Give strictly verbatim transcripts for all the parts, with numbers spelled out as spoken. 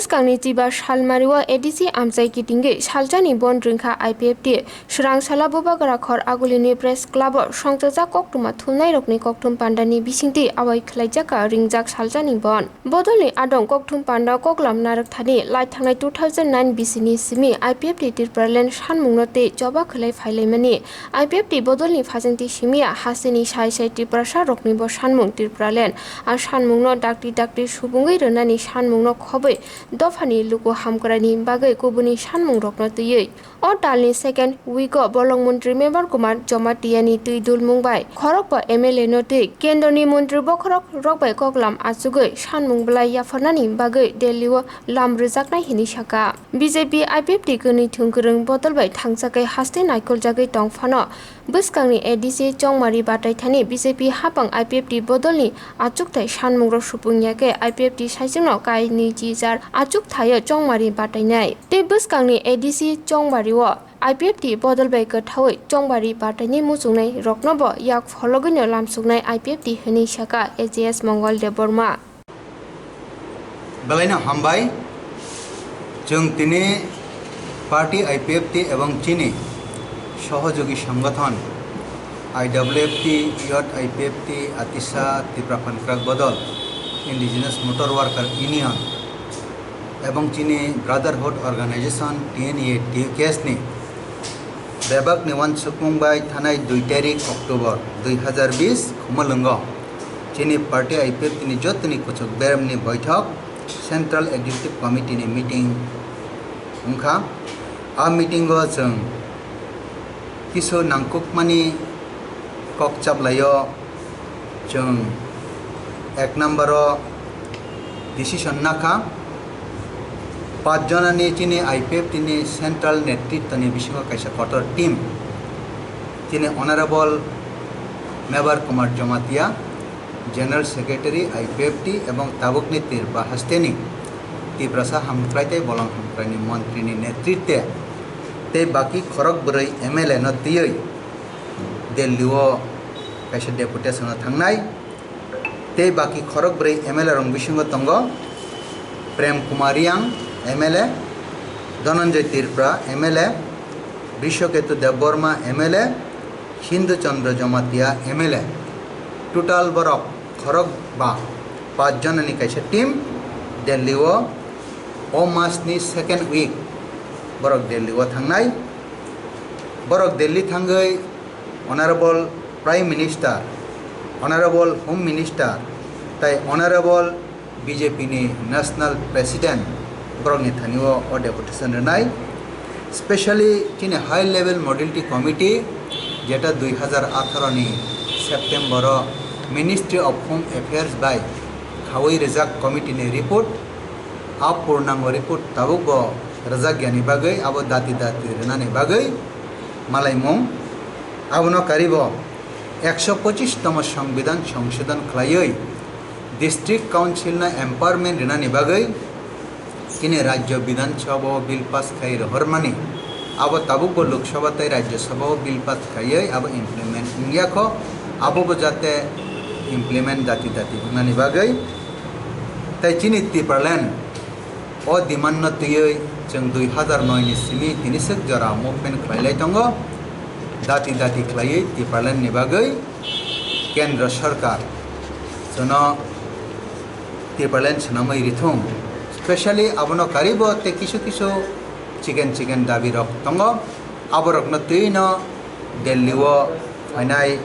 Bwskangni chiba salmari o A D C amchai kitingwi salsani bon ringkha I P F T. Swrang sala Bubagra khor agulini press club o songchajak koktwma thumnairokni kokthum pandani bisingtwi awai khwlaijakha ringjak salsani bon. Bodolni adong kokthum panda koklam narwkthani lai thangnai two thousand nine bisini simi I P F T Tipraland sanmungno tei choba khwlai phailaimani. I P F T bodolni phajangtwi simiya hasteni sai sai Tiprasa roknibo sanmung Tipraland. A sanmungno dakti dakti subungwi rwnani sanmungno khobwi dophani luku hamkraini bagwi kubuni sanmungrokno twiwi. O talni second week o bolong montri Mevar Kumar Jamatia ni twi dulmung bai khorokba M L A no twi kendroni montri bokhorok rok bai koklam achugwi sanmung belai yapharnani bagwi Delhi o lam rwjaknai hinwi saka. B J P I P F T kwnwi thwng kwrwng bodol bai thangchakhe haste naikoljagwi tong phano bwskangni A D C Chongmari bataithani B J P hapang I P F T bodolni achukthai sanmungrok supung ya khe I P F T saichungno kainwi chichar achukthaio Chongmari batainai. Tei bwskangni A D C Chongmari o I P F T bodol bai kwthaui Chongmari bataini muchungnai roknobo yak phologwino lamsuknai I P F T hinwi saka A G S Mongol Debbarma. Belaino hambai. Chwng tini party I P F T ebong chini sohojogi songothon I W F T, Youth I P F T, Atisa, Tipra Phankrak Bodol, Indigenous Motor Worker Union, ebong chini Brotherhood Organization, T N A, T U K S ni bebakni uansukmung bai thanai dui tarik October dui hazar bis Khumulwngo chini party I P F T ni jotoni kuchuk beremni boithok Central Executive Committee ni meeting wngkha. A meeting o chwng kisu nangkukmani kok chaplaio. Chwng ek number o decision nakha, pach jonani chini I P F T ni central netritwni bisingo kaisa kotor team, chini Honorable Mevar Kumar Jamatia, General Secretary I P F T, ebong tabukni Tripura hasteni Tiprasa hamkrai tei bolong hamkraini montrini netritwe tei baki khorok bwrwi M L A no twiwi Delhi o kaisa deputation o thangnai. Tei baki khorok bwrwi M L A rok bisingo tongo Prem Kumar Riang M L A, Dhananjay Tripura M L A, Brishaketu Debbarma M L A, Sindhu Chandra Jamatia M L A. Total borok khorok ba pach jonani kaisa team Delhi o, o mas ni second week borok Delhi o thangnai. Borok Delhi thangwi Honorable Prime Minister, Honorable Home Minister, tai Honorable B J P ni National President borokni thani o, o deputation rwnai. Specially chini High Level Modality Committee, jeta dui hazar atharo ni September o Ministry of Home Affairs bai khaui rijak committee ni report, a purnango report tabuk bo rwjak yani bagwi, abo dati dati rwnani bagwi malaimung. Abono karibo ekso pochis tomo Songbidan songsodon khlaiwi District Council no empowerment rwnani bagwi chini Rajya Bidhan Sabha o bill pass khai rohormani, abo tabuk bo Lok Sabha tei Rajya Sabha o bill pass khaiwi abo implement wngya kho, abo bo jate implement dati dati wngnani bagwi. Tei chini Tipraland o demand no twiwi chwng dui hazar noi ni simi tini swk jora movement khlai lai tongo. Dati dati khlaiwi Tipraland ni bagwi Kendra Sarkar chwngno Tipraland swnamwi rithung. Specially abono karibo tei kisu kisu chiken chiken dabi rok tongo. Aborokno twino Delhi o phainai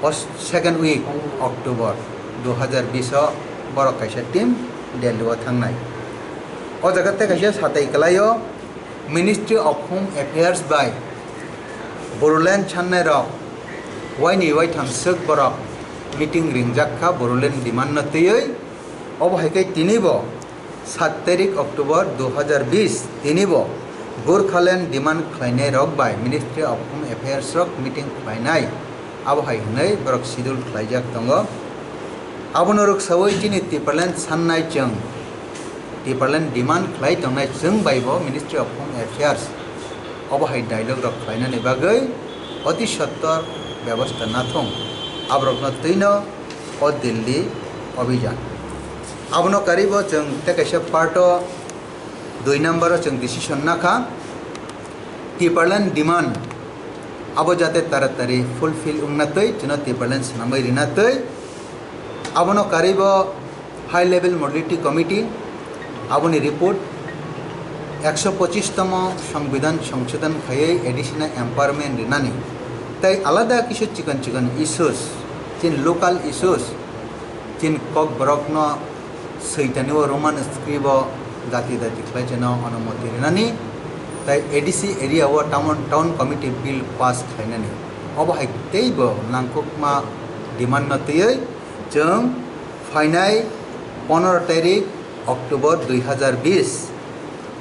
o second week October dui hazar bis o borok kaisa team Delhi o thangnai. O jaga tei kaisa satai kwlaio Ministry of Home Affairs bai Bodoland sannai rok waini waitham swk borok meeting ringjak kha Bodoland demand no twiwi. Obo hai khe tini bo sat tarik October dui hazar bis tini bo Gorkhaland demand khlainai rok bai Ministry of Home Affairs rok meeting khlainai, abo hai hwnwi borok schedule khlaijak tongo. Abono rwksaui chini Tipraland sannai chwng, Tipraland demand khlai tongnai chwng bai bo Ministry of Home Affairs obo hai dialogue rok khlainani bagwi oti sottor bebosta nathung, aborokno twino o Delhi obijan. Abono karwi bo chwng tei kaisa part o dui number o chwng decision nakha, Tipraland demand abo jate taratari fulfill wngna twi chwngno Tipraland swnamwi rina twi. Abono karwi bo High Level Modality Committee aboni report ekso pochis tomo Songbidan songsodon khaiwi A D C no empowerment rinani tei alada kisa chikon chikon issues, chini local issues, chini Kokborokno Soitani o Roman script o dati dati khlai cheno onumoti rinani, tai A D C area o town, town committee bill pass khlainani. Obo hai teibo nangkukma demand no twiwi chwng phainai pondro tarik October dui hazar bis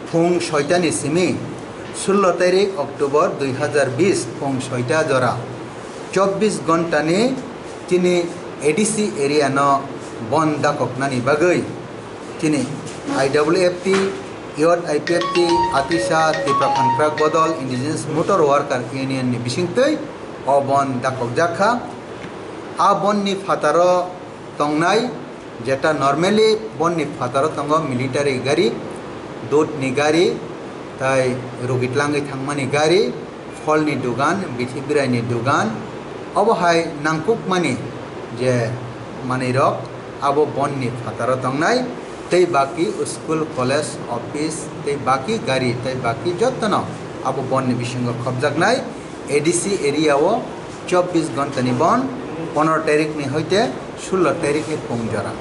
phung soitani simi sullo tarik October dui hazar bis phung soita jora chobbish ghonta ni chini A D C area no bon dakoknani bagwi chini I W F T, Youth I P F T, Atisa, Tipra Contract Bodol, Indigenous Motor Worker Union ni bisingtwi o bon dakokjak kha. A bon ni phataro tongnai, jeta normally bon ni phataro tongo military gari, dut ni gari, tai rugi tlangwi thangmani gari, pholni dugan, bithi biraini dugan, obo hai nangkukmani je manwirok abo bonni phataro tongnai, tei baki school, college, office, tei baki gari, tei baki jotono abo bonni bisingo khopjaknai. A D C area o chobbish ghonta ni bon, pondro tarik ni hoite sullo tarik ni phung jora,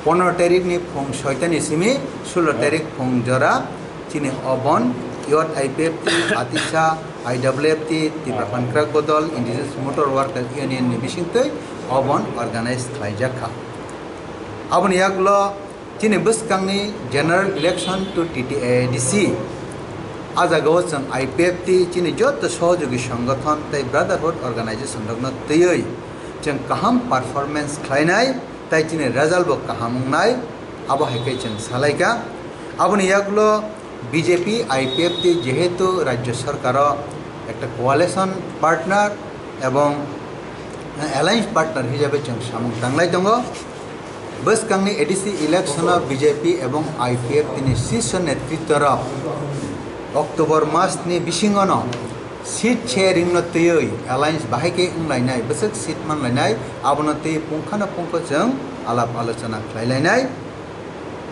pondro tarik ni phung soita ni simi sullo tarik phung jora, chini o bon Youth I P F T, Atisa, I W F T, Tipra Contract Bodol, Indigenous Motor Worker Union ni bisingtwi o bon organize khlaijak kha. Aboni yagulo chini bwskangni general election to T T A D C, a jagao chwng I P F T chini joto sohojogi songothon tei brotherhood organization rokno twiwi chwng kaham performance khlainai tei chini result bo kaham wngnai, abo hai khe chwng salaikha. Aboni yagulo B J P, I P F T jehetu rajyo sarkaro ekta coalition partner ebong alliance partner hisabe chwng samung tanglai tongo. Bwskangni A D C election o B J P ebong I P F T ni sisho netritwarok October mas ni bisingono seat sharing no twiwi alliance bahai khe wnglainai, bwswk seat manlainai, abono twi pungkhano pungkho chwng alap alochona khlailainai.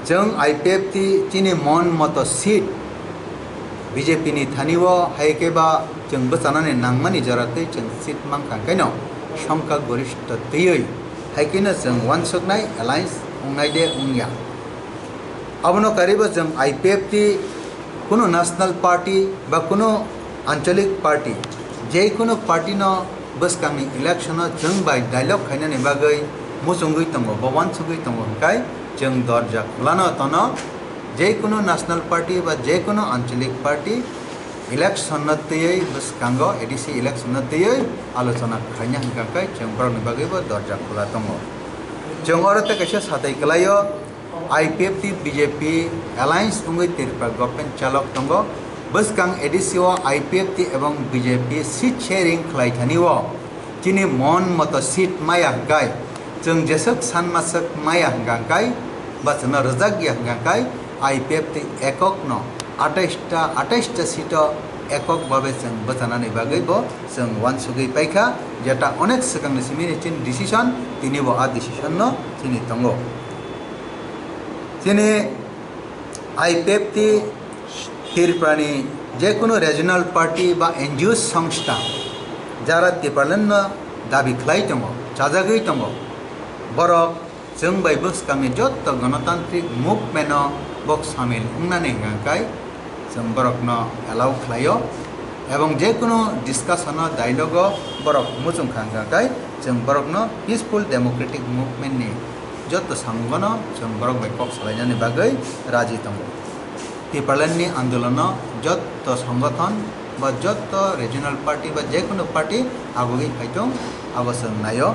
Chwng I P F T chini mon moto seat B J P ni thani o hai khe ba chwng bwchanani nangmani jora twi chwng seat mankha, hwnkhaino songkha goristho twiwi hai kheno chwng uansuknai alliance wngnai de wngya. Abono karwi bo chwng I P F T kunu national party ba kunu anchalik party, je kunu party no bwskangni election o chwng bai dialogue khainani bagwi muchungwi tongo, bo uansugwi tongo hwnkhe chwng dorja khulano tono. Je kunu national party ba je kunu anchalik party election no twiwi bwskango A D C election no twiwi alochona khaina hwnkhe chwng borokni bagwi bo dorja khula tongo. Chwng oro tei kaisa satai kwlaio. I P F T B J P alliance wngwi Tripura government chalok tongo. Bwskang A D C o I P F T ebong B J P seat sharing khlai thani o chini mon moto seat maya hwnkhe, chwng jeswk sanmaswk maya hwnkhe, ba chwngno rwjak ya hwnkhe, I P F T ekok no atais ta, atais ta seat o ekok babe chwng bwchanani bagwi bo chwng uansugwi paikha, jeta onek swkangni simi ni chini decision, tini bo a decision no chini tongo. Chini I P F T Tripura ni jekunu regional party ba N G O songstha jara Tipraland no dabi khlai tongo, chajagwi tongo, borok chwng bai bwskangni jotto ganatantrik movement o bok samil wngnani hwnkhe chwng borokno allow khlaio, ebong jekunu discussion o, dialogue o borok muchung kha hwnkhe chwng borokno peaceful democratic movement ni jotto samungono chwng borok bai kok salainani bagwi raji tongo. Tipraland ni andolono jotto songothon ba jotto regional party ba jekunu party agugwi phaitong, abo chwng naio.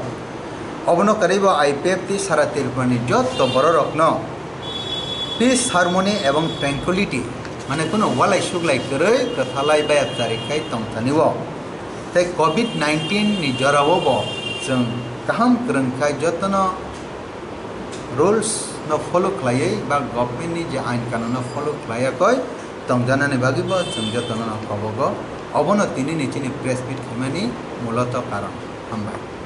Obono karwi bo I P F T sara Tripura ni jotto bororokno peace, harmony ebong tranquility, mane kunu walai suglai kwrwi kwthalai bayapchari khai tongthani o. Tei covid nineteen ni jorao bo chwng kaham kwrwng khai jotono rules follow khlaiwi ba government ni je ain kanun no follow khlaiya koi tongjanani bagwi bo chwng jotono no kobogo. Obono tini ni chini press meet khaimani muloto karon. Hambai.